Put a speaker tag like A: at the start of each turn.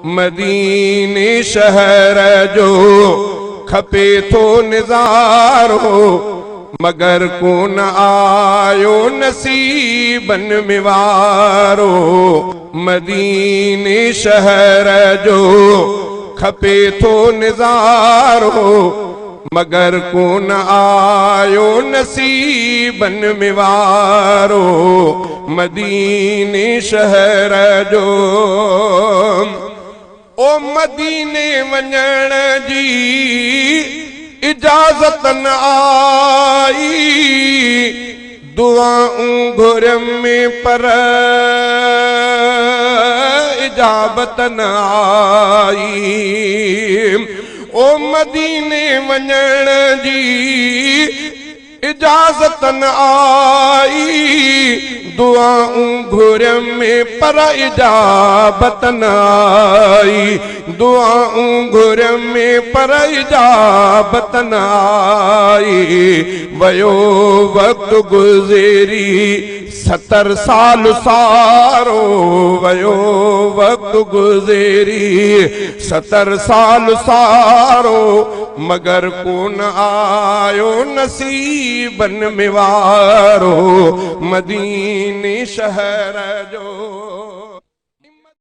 A: مديني شهر جو کپي ٿو نظارو، مگر ڪونه آيو نصيبن ۾ وارو. مديني شهر جو کپي ٿو نظارو، مگر ڪونه آيو نصيبن ۾ وارو. مديني شهر جو، او مديني وڃڻ جي اجازت نه آئي، دعائون گهريم پر اجابت نه آئي. او مديني وڃڻ جي اجازت نه آئي، دعائون گهريم پر اجابت نه آئي. دعائون گهريم پر اجابت نه آئي. ويو وقت گذري 70 سال سارو، ويو وقت گذري 70 سال سارو، مگر ڪونه آيو نصيبن ۾ وارو. مديني شهر جو